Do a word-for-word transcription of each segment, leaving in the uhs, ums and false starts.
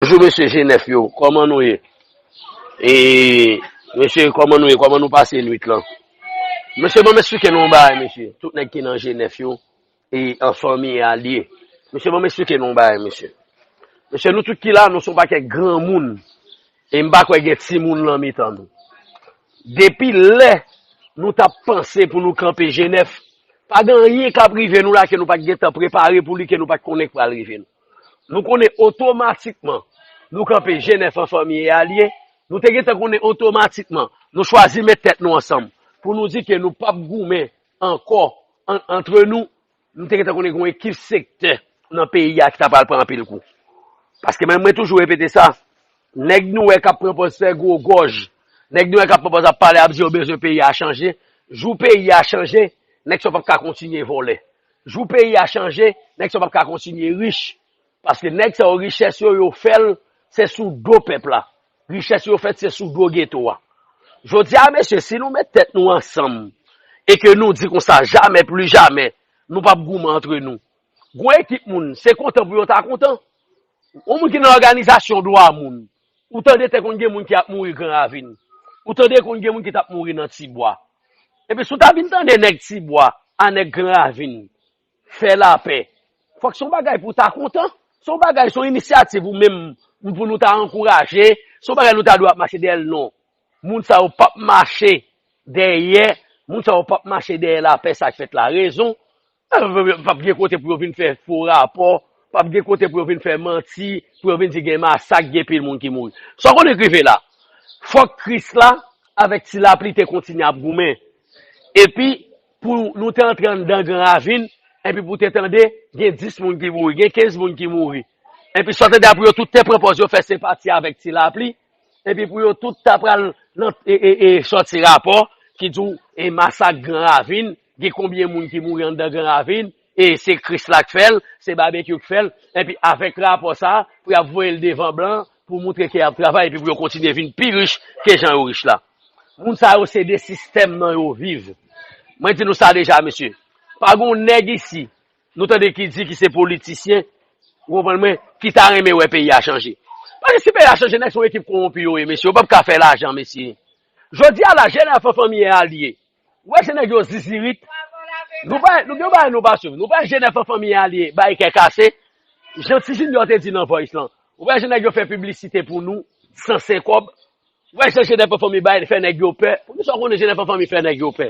Bonjou, mesye G nèf yo, kòman nou ye? E, mesye, kòman nou ye? Kòman nou pase nwit lan? Mesye, ban m esplike nou yon bagay, mesye. Tout nèg ki nan G nèf yo, e an fanmi, e alye. Mesye, ban m esplike nou yon bagay, mesye. Mesye, nou tout ki la, nou se yon pakèt granmoun. E m pa kwè gen timoun nan mitan nou. Depi lè nou t ap panse pou nou kanpe G nèf, pa gen anyen k ap rive nou la ke nou pa t gentan prepare pou li, ke nou pa t konnen k pral rive nou. Nou konnen otomatikman nou kanpe G nèf an fanmi e alye. Nou te gentan konnen otomatikman nou chwazi met tèt nou ansanm pou nou di ke nou p ap goumen ankò an, antre nou. Nou te gentan konnen gen yon ekip sektè nan peyi a ki ta pral pran anpil kou. Paske mwen, mwen toujou repete sa, nèg nou wè k ap pran pòz fè gwo gòj, nèg nou wè k ap pran pòz ap pale, ap di yo bezwen peyi a chanje. Jou peyi a chanje, nèg sa yo p ap ka kontinye vòlè. Jou peyi a chanje, nèg sa yo p ap ka kontinye rich. Paske nèg sa yo, richès yo, yo fè l, se sou do pèp la. Richès yo fèt, se sou do geto a. Jodi a, mesye, si nou met tèt nou ansanm e ke nou di konsa, jamè, pli jamè, nou p ap goumen antre nou. Gon ekip moun, se kontan pou yo ta kontan. Yon moun ki nan òganizasyon dwa moun, ou tande te konn gen moun ki ap mouri Gran Ravin. Ou tande konn gen moun ki t ap mouri nan Tibwa. Epi si w ta vin tande nèg Tibwa a nèg Gran Ravin fè lapè, fòk se yon bagay pou w ta kontan. Se yon bagay, se yon inisyativ ou menm pou nou ta ankouraje. Se yon bagay nou ta dwe ap mache dèyè l, non. Moun sa yo p ap mache dèyè, moun sa yo p ap mache dèyè lapè, sa k fèt la. Rezon, p ap gen kote pou yo vin fè fo rapò, p ap gen kote pou yo vin fè manti, pou yo vin di gen masak, gen pil moun ki mouri. Sa w konnen k rive la? Fòk Krisla avèk Ti Lapli te kontinye ap goumen. Epi, pou nou te antre anndan Gran Ravin, epi pou te tande, gen dis moun ki mouri, gen kenz moun ki mouri. Epi sa w tande, apre yo tout te pran pòz yo fè senpati avèk Ti Lapli, epi pou yo tout ta pral nan, e, e, e, sòti rapò ki di w, e, masak Gran Ravin, gen konbyen moun ki mouri anndan Gran Ravin, e se Krisla k fè l, se Babekyou k fè l, epi avèk rapò sa a, pou y ap voye l devan blan, pou montre ke y ap travay, epi pou yo kontinye vin pi rich ke jan yo rich la. Moun sa yo se de sistèm nan yo viv. Mwen di nou sa deja, mesye. Pa gon nèg isi, nou tande ki di ki se politisyen, ou konprann mwen, ki ta renmen wè peyi a chanje. Paske si peyi a chanje, nèg se yon ekip kowonpi yo ye, mesye. Yo p ap ka fè lajan, mesye. Jodi a la, G nèf an fanmi e alye. Ou wè se nèg yo zizirit. Nou pa, nou gen bagay nou pa swiv. Nou pa G nèf an fanmi e alye, bay kè kase. Jan Ti Junior te di nan Voice lan. Ou wè jan nèg yo fè piblisite pou nou, san sen kòb. Ou wè jan G nèf an fanmi bay, fè nèg yo pè. Poukisa w konnen G nèf an fanmi fè nèg yo pè?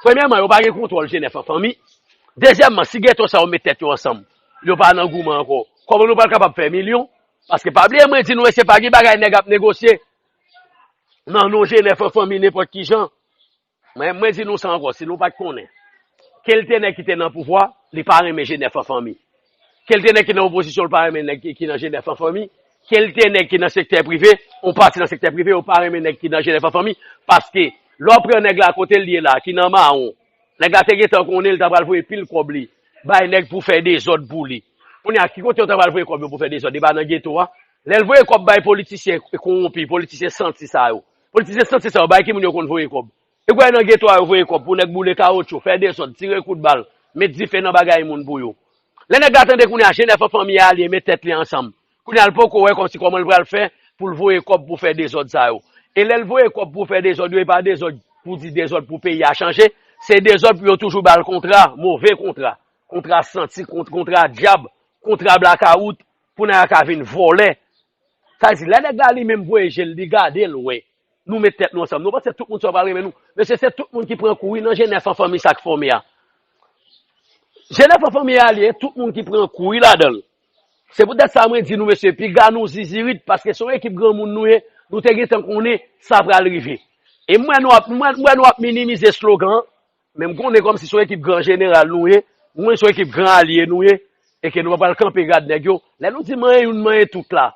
Premyèman, yo pa gen kontwòl G nèf an fanmi. Dezyèmman, si geto sa yo met tèt yo ansanm, yo pa nan goumen ankò. Kòman nou pral kapab fè milyon? Paske pa bliye mwen di nou, mesye, pa gen bagay nèg ap negosye nan non G nèf an fanmi nenpòt ki jan. Mwen, mwen di nou sa ankò, si nou pa t konnen. Kèlte nèg ki te nan pouvwa, li pa renmen G nèf an fanmi. Kèlte nèg ki nan opozisyon, li pa renmen nèg ki, ki nan G nèf an fanmi. Kèlte nèg ki nan sektè prive, yon pati nan sektè prive, yo pa renmen nèg ki nan G nèf an fanmi. Paske, lè w pran nèg la kote l ye la, ki nan mawon, nèg la te gentan konnen li ta pral voye pil kòb li bay nèg pou fè dezòd pou li. Kounye a, ki kote yo ta pral voye kòb yo pou fè dezòd? E pa nan geto a. Lè l voye kòb bay politisyen kowonpi, politisyen santi sa yo. Politisyen santi sa yo, bay ki moun yo konn voye kòb? E w wè nan geto a yo voye kòb pou nèg boule kawotchou, fè dezòd, tire kout bal, met dife nan bagay moun pou yo. Lè nèg la tande kounye a, G nèf an fanmi e alye met tèt li ansanm. Kounye a l poko wè kòmsi kòman l pral fè pou l voye kòb pou fè dezòd sa yo. E lè l voye kòb pou fè dezòd yo, e pa dezòd pou di dezòd pou peyi a chanje, se dezòd pou yo toujou ba l kontra, move kontra, kontra santi, kont-, kontra dyab, kontra blakawout, pou nèg la ka vin vòlè. Sa vle di, lè nèg la li menm voye je l, li gade l, wè. Nou met tèt nou ansanm. Nou panse tout moun sa yo pral renmen nou. Mesye, se tout moun ki pran kou wi nan G nèf an fanmi sa k fòme a. G nèf an fanmi e alye, tout moun ki pran kou wi ladan l. Se poutèt sa mwen di nou, mesye, piga nou zizirit, paske se yon ekip granmoun nou ye, nou te gentan konnen sa pral rive. E m wè nou ap, m wè, m wè nou ap minimize slogan an, men m konnen kòmsi se yon ekip gran jeneral nou ye, mwen se yon ekip gran alye nou ye, e ke nou pa pral kanpe gad nèg yo. Lè nou di manyen youn, manyen tout la,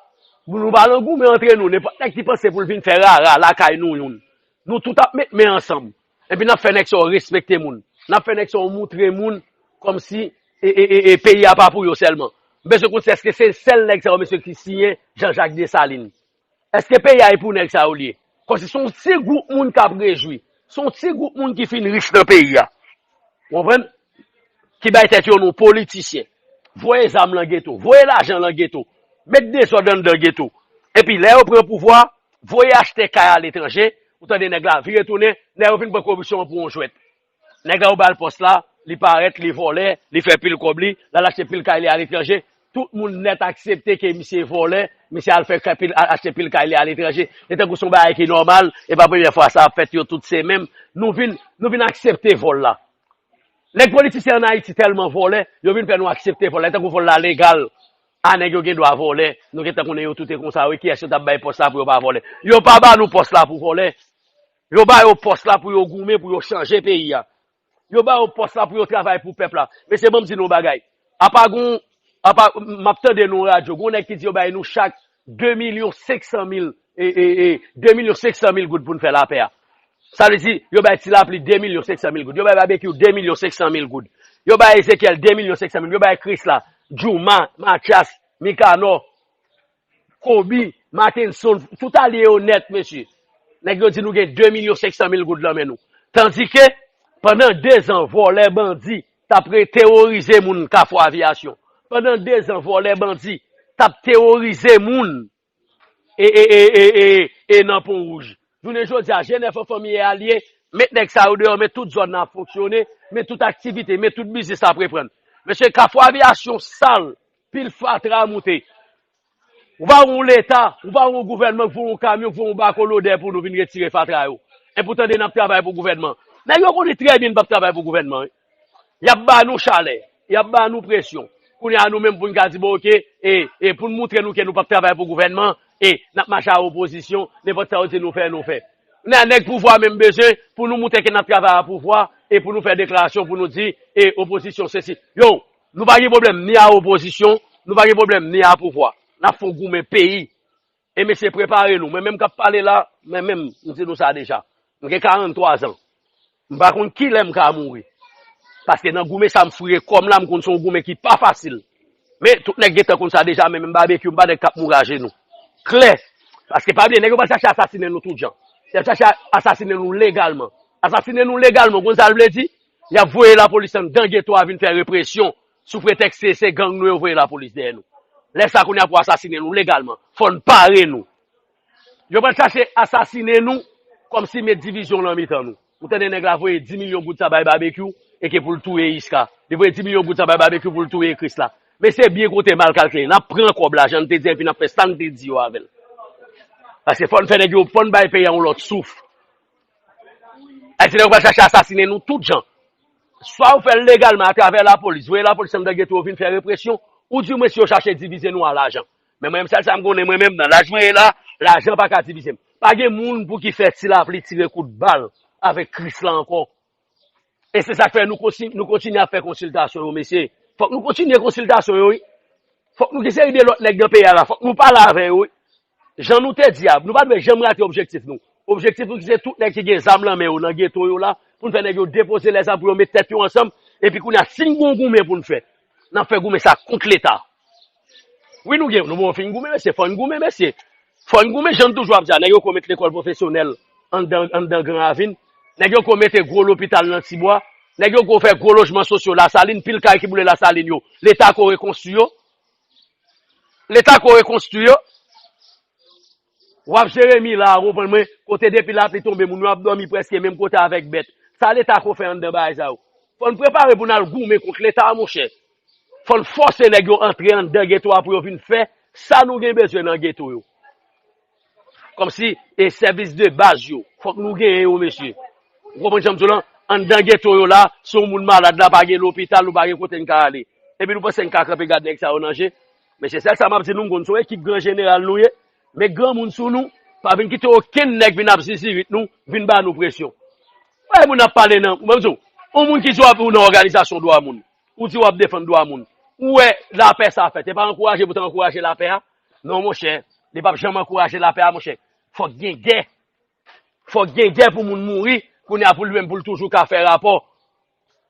nou pa nan goumen antre nou, nenpòt nèg ki panse pou l vin fè rara lakay nou youn. Nou tout ap met men ansanm. Epi n ap fè nèg sa yo respekte moun. N ap fè nèg sa yo moutre moun kòmsi e, e, e, e, peyi a pa pou yo sèlman. M bezwen konn si èske se sèl nèg sa yo, mesye, ki siyen Jean Jacques Dessalines. Èske peyi a e pou nèg sa yo li ye? Kòmsi se yon ti gwoup moun k ap rejwi. Se yon ti gwoup moun ki fin rich nan peyi a. Ou konprann? Ki bay tèt yo non politisyen. Voye zam nan geto. Voye lajan nan geto. met dezòd anndan geto. Epi lè yo pran pouvwa, voye achte kay aletranje, ou tande nèg la vire tounen, nèg yo vin pran koripsyon an pou yon jwèt. Nèg la ou ba l pòs la, li parèt, li vòlè, li fè pil kòb li, l al achte pil kay li aletranje. Tout moun nèt aksepte ke misye vòlè, misye al fè kay pil, al achte pil kay li aletranje. E tankou se yon bagay ki nòmal, e pa premyè fwa sa ap fèt, yo tout se menm. Nou vin, nou vin aksepte vòl la. Nèg politisyen ann Ayiti tèlman vòlè, yo vin fè nou aksepte vòl la, e tankou vòl la legal. A nèg yo gen dwa vòlè, nou gentan konnen yo tout e konsa, wi, kiyès yo t ap bay pòs la pou yo pa vòlè. Yo pa ba nou pòs la pou vòlè. Yo ba yo pòs la pou yo goumen, pou yo chanje peyi a. Yo ba yo pòs la pou yo travay pou pèp la. Mesye, ban m di nou yon bagay. Apa gon, apa, m ap tande nou radyo, gon nèg ki di yo bay nou chak de milyon senk san mil, e, e, e, de milyon senk san mil goud pou n fè lapè a. Sa vle di, yo bay Ti Lapli de milyon senk san mil goud. Yo bay Babekyou de milyon senk san mil goud. Yo bay Ezekyèl de milyon senk san mil. Yo bay Krisla, Jouma, Matyas, Mikanò, Kobi, Makenson, tout alye yo nèt, mesye. Nèg yo di nou gen de milyon senk san mil goud nan men nou. Tandike, pandan dezan, vòlè, bandi t ap re-, teworize moun Kafou Aviyasyon. Pandan dezan, vòlè, bandi t ap teworize moun e, e, e, e, e, e nan Pon Wouj. Jounen jodi a, G nèf an fanmi e alye, met nèg sa yo deyò, men tout zòn nan ap fonksyone, men tout aktivite, men tout biznis ap reprann. Mesye, Kafou Aviyasyon sal, pil fatra moute. Ou pa wè yon leta, ou pa wè yon gouvènman k voye yon kamyon, k voye yon bako lodè pou nou vin retire fatra yo. E pou tande n ap travay pou gouvènman. Nèg yo konnen trè byen n p ap travay pou gouvènman, wi. Y ap ba nou chalè, y ap ba nou presyon. Kounye a nou menm pou n ka di, bon, oke, e, e pou n montre nou ke nou p ap travay pou gouvènman, e n ap mache a opozisyon, nenpòt sa yo di nou fè, nou fè. Nan nèg pouvwa menm bezwen pou nou montre ke n ap travay a pouvwa, e pou nou fè deklarasyon pou nou di, e opozisyon sesi. Yo, nou pa gen pwoblèm ni a opozisyon, nou pa gen pwoblèm ni a pouvwa. N ap fè yon goumen peyi. E mesye, prepare nou. Mwen menm k ap pale la, mwen menm, m di nou sa deja. M gen karannntwa zan. M pa konn kilè m ka mouri. Paske nan goumen sa m foure kò m la, m konn se yon goumen ki pa fasil. Men, tout nèg gentan konn sa deja, men menm Babekyou, m pa nèg k ap mouri ajenou. Klè. Paske pa bliye, nèg yo pral chache asasinen nou tout jan. Y ap chache asasinen nou legalman. Asasinen nou legalman, ou konn sa l vle di? Y ap voye lapolis anndan geto a vin fè represyon sou pretèks se, se gang nou yo voye lapolis dèyè nou. Lè sa kounye a pou asasinen nou legalman. Fò n pare nou. Yo pral chache asasinen nou kòmsi met divizyon nan mitan nou. Ou tande nèg la voye dis milyon goud sa bay Babekyou e ke pou l touye Iska. Li voye dis milyon goud sa bay Babekyou pou l touye Krisla. Men se byen kote mal kalkile. N ap pran kòb la, jan n te di, epi n ap fè sa n te di yo avè l. Paske fò n fè nèg yo, fò n bay peyi a yon lòt souf. Ayiti nèg yo pral chache asasinen nou tout jan. Swa yo fè l legalman atravè lapolis, voye lapolis anndan geto yo vin fè represyon, oudimwen si yo chache divize nou a lajan. Men mwen menm, sèl sa m konnen, mwen menm, nan laj mwen ye la, lajan pa ka divize m. Pa gen moun pou ki fè Ti Lapli tire kout bal avèk Krisla ankò. E se sa k fè nou konsi-, nou kontinye ap fè konsiltasyon yo, mesye. Fòk nou kontinye konsiltasyon yo, wi. Fòk nou gen seri de lòt nèg nan peyi a la, fòk nou pale avè yo, wi. Jan nou te di a, nou pa dwe janm rate objektif nou. Objektif nou se tout nèg ki gen zam nan men yo nan geto yo la, pou n fè nèg yo depoze lèzam pou yo met tèt yo ansanm, epi kounye a, si n gen yon goumen pou n fè, n ap fè goumen sa kont Leta. Wi, nou gen, nou bon fin goumen, mesye, fò n goumen, mesye. Fò n goumen, jan n toujou ap di a, nèg yo ko met lekòl pwofesyonèl anndan, anndan Gran Ravin, nèg yo ko mete gwo lopital nan Tibwa, nèg yo ko fè gwo lojman sosyo Lasalin, pil kay ki boule Lasalin yo, Leta ko rekonstwi yo. Leta ko rekonstwi yo. W ap Jeremi la, ou konprann mwen, kote depi lapli tonbe, moun yo ap dòmi prèske menm kote avèk bèt. Sa Leta ko fè anndan bagay sa yo? Fò n prepare pou n al goumen kont Leta, monchè. Fò n fòse nèg yo antre anndan geto a pou yo vin fè sa nou gen bezwen nan geto yo. Kòmsi e sèvis de baz yo, fòk nou genyen yo, mesye. Ou konprann jan m di w lan? Anndan geto yo la, si yon moun malad la, pa gen lopital, nou pa gen kote n ka ale. Epi nou panse n ka kanpe gad nèg sa yo nan je? Mesye, sèl sa m ap di nou, m konn se yon ekip gran jeneral nou ye, met granmoun sou nou, pa vin kite okenn nèg vin ap zizirit nou, vin ba nou presyon. Wè moun ap pale nan, mwen m di w, yon moun ki di w ap ou nan òganizasyon dwa moun, ou di w ap defann dwa moun, ou wè lapè sa fèt, e pa ankouraje pou t ankouraje lapè a? Non, monchè, li p ap janm ankouraje lapè a, monchè. Fòk gen gè. Fòk gen gè pou moun mouri, kounye a pou li menm pou l toujou ka fè rapò.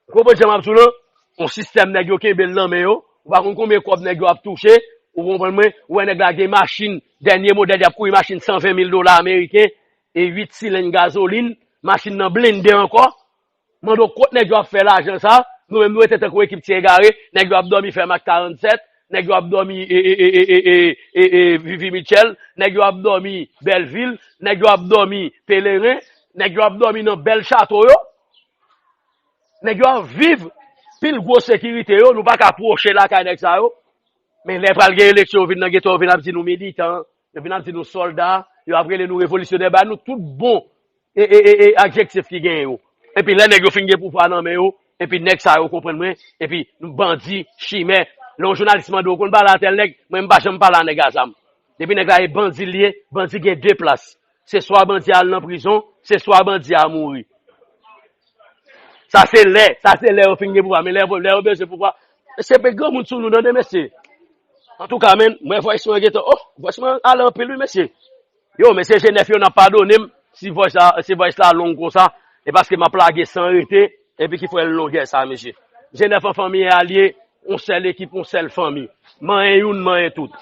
Ou konprann jan m ap di w lan? Yon sistèm nèg yo kenbe l nan men yo, ou pa konn konbyen kòb nèg yo ap touche, ou konprann mwen, ou wè nèg la gen machin, dènye modèl, y ap kouri machin san ven mil dola ameriken, e uit silenn gazolin, machin nan blende ankò. Mande w kot nèg yo ap fè lajan sa, nou menm nou rete tankou ekip ti egare, nèg yo ap dòmi fèm ak karannsèt, Nèg yo ap dòmi e, e, e, e, e, e, e, e, Vivi Mitchell, nèg yo ap dòmi Bèlvil, nèg yo ap dòmi Pelerin, nèg yo ap dòmi nan bèl chato yo, nèg yo ap viv pil gwo sekirite yo, nou pa ka pwoche lakay nèg sa yo. Men lè pral gen eleksyon, yo vin nan geto, yo vin ap di nou militan, yo vin ap di nou sòlda, yo ap rele nou revolisyonè, ba nou tout bon e, e, e, e, adjektif ki gen yo. Epi lè nèg yo fin gen pouvwa nan men yo, epi nèg sa yo konprann mwen, epi nou bandi, chimè. Lè yon jounalis mande w konn pale a tèl nèg, mwen m pa janm pale a nèg a zam. Depi nèg la e bandi l ye, bandi gen de plas. Se swa bandi a al nan prizon, se swa bandi a mouri. Sa se lè, sa se lè yo fin gen pouvwa, men lè, lè yo bezwen pouvwa, mesye pe granmoun sou nou tande mesye. Antouka, men, mwen voice mwen gentan, oh, voice mwen ale anpil wi mesye. Yo, mesye G nèf yo n ap padone m, si voice la, si voice la long konsa, e paske m ap lage san rete, epi ki fè l longè sa, mesye. G nèf an fanmi alye, yon sèl ekip, yon sèl fanmi. Manyen youn, manyen tout.